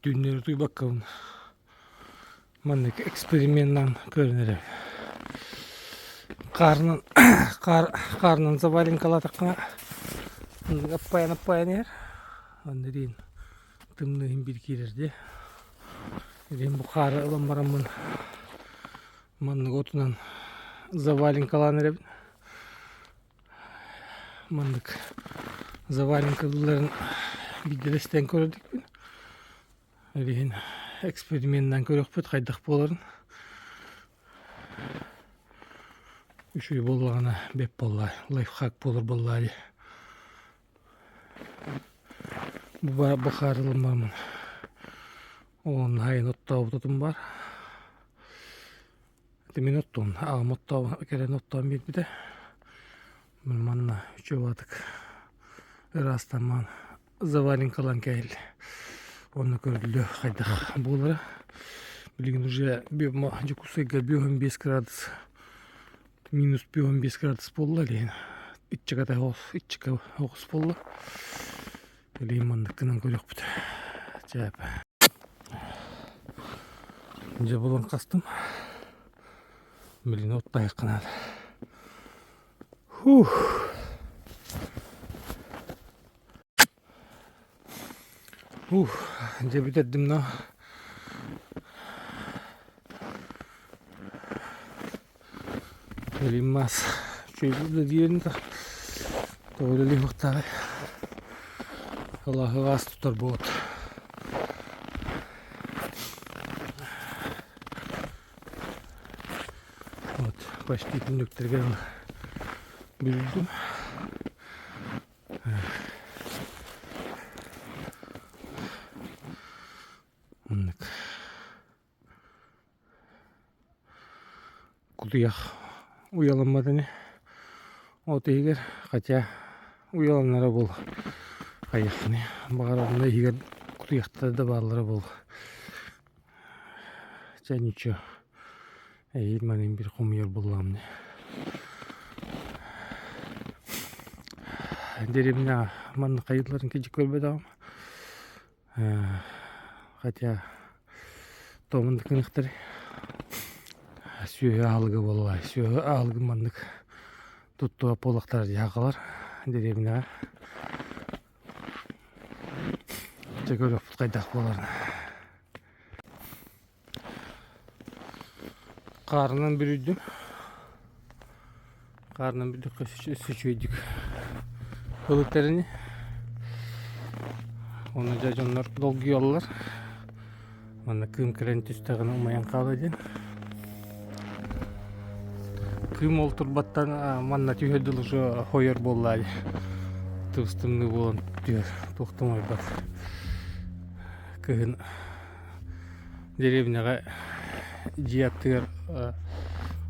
Түүннэри утуйбаккабын маннык эксперименнаан көрөн эрэбин. Хаарынан хаар хаарынан заваленкалаатаххына оннук аппайан аппайан иһэр. Онно диин тымныы иһин биир киирэр дии. Билигин бу хаары ылан бараммын маннык отунан заваленкалаан эрэбин. Маннык заваленкалыылларын биирдэ көрөрдүкпүн. Билигин эксперименнаан көрүөхпүт хайдах буоларын. Үчүгэй буоллаҕына бэрт буоллаа, лайфхак буолар буоллаа дии. Бу бу хаарылыммаммын. Уонна сайын оттообут отум баар. Ити мин оттуом, аҕам оттоо кэлэн оттоон биэрбитэ. Манна үчүгэй ыраастаммаан заваренкалаан кэһил. Онно көрүллүө хайдах буолара. Билигин уже Дьокуускайга 55 градус минус 55 градус буолла илиһин иччиката иччика оҕус буолла. Билигин маннык гынан көрүөхпүт. Чээп. Дьэ булан хастым. Билигин оттайыахха наада. Фух. Ух, дьэ бүтэрдим но. Билим мас үчүгэй диэн да тоҕо Алаһыгаас тутар буолт. Вот почти түннүктэргэ бүрүлдүм. Оннук. Кутуйах уйаламмат ини. От иһигэр хотя уйаланара буолуо хайыаххыный баҕар онно иһигэр кутуйахтар да бааллара буолуо. Чэ ничего эһиил манан биир хомуйар буоллаҕым дии. Дэриэбинэҕэ манна хайыыларын кыдьык көрбөтөҕүм. Хотя тоҕун да гыныахтарай сүөһү аһылыга буолла сүөһү аһылыгын маннык туттуа буоллахтара дии хаалар дэриэбинэҕэ дьэ көрүөхпүт хайдах буоларын Хаарынан бүрүйдүм. Хаарынан бүрдүххэ өссө үчүгэйдик ылытар ини. Ону дьэ дьоннор долгуйаллар. Манна кыым кэлэн түстэҕинэ умайан хаалар диэн. Кыым ол турбаттан манна түһэр дылы уже хойор буолла дии. Тыбыс-тымныы буолан түһэр, туох да умайбат. Кыһын Дэриэбинэҕэ дьиэ аттыгар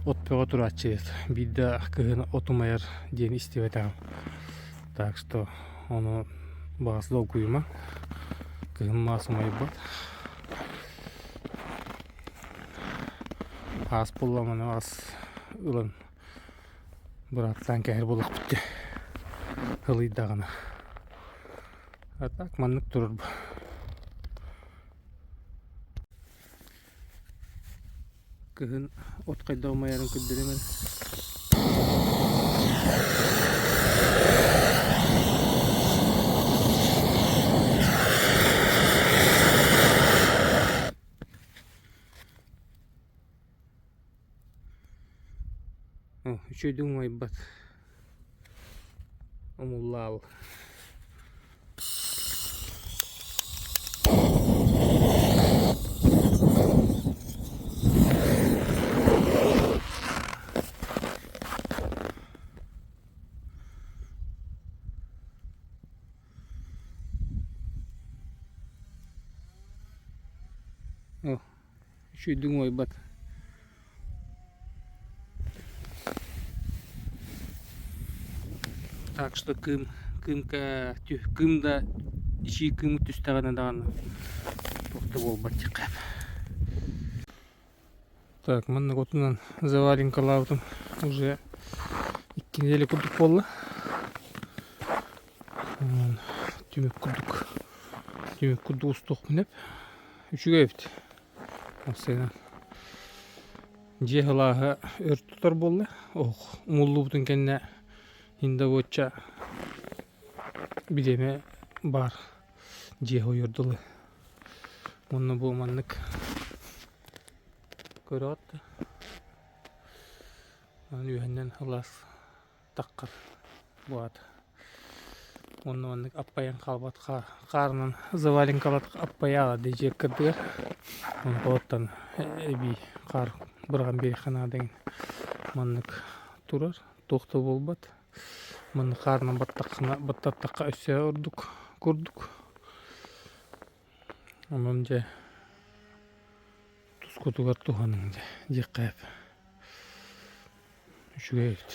от бөҕө турааччы эбит. Биирдэ кыһын от умайар диэн истибэтэҕим. Так что ону баҕас долгуйума. Кыһын маас умайбат. Аас буоллаҕына ас ылан бырааттаан кэһэр буолуохпут дии. Ылыйдаҕына. А так маннык турар Кыһын от хайдах умайарын көрдөрүөм эрэ. Үчүгэйдик умайбат. Умуллаал. Үчүгэйдик умайбат. Так что кыым кыымка кыым да ичии кыым түстэҕинэ даҕаны туох да буолбат диэххэ. Так маннык отунан заваренкалаабытым уже икки неделя курдук буолла. Түмүк курдук түмүк курдук устуохпун сөп. Үчүгэй эбит. Уопсайынан дьиэ сылааһа өр тутар буолла. Оһох умуллубутун кэннэ индовочча бириэмэ баар дьиэ ойор дылы. Уонна бу маннык көрөҕүт да Манан үөһэннэн сылаас таххар буолаат. Уонна маннык аппайан хаалбат хаарынан заваленкалаат аппайаала дии кырдыгар. Онтон эбии хаар быраҕан биэриэххэ наада игин. Маннык турар, туох да буолбат. Маннык хаарынан баттаххына баттаттахха өссө ордук курдук. Онон дьэ тускутугар туһаныҥ дьэ диэххэ сөп. Үчүгэй эбит.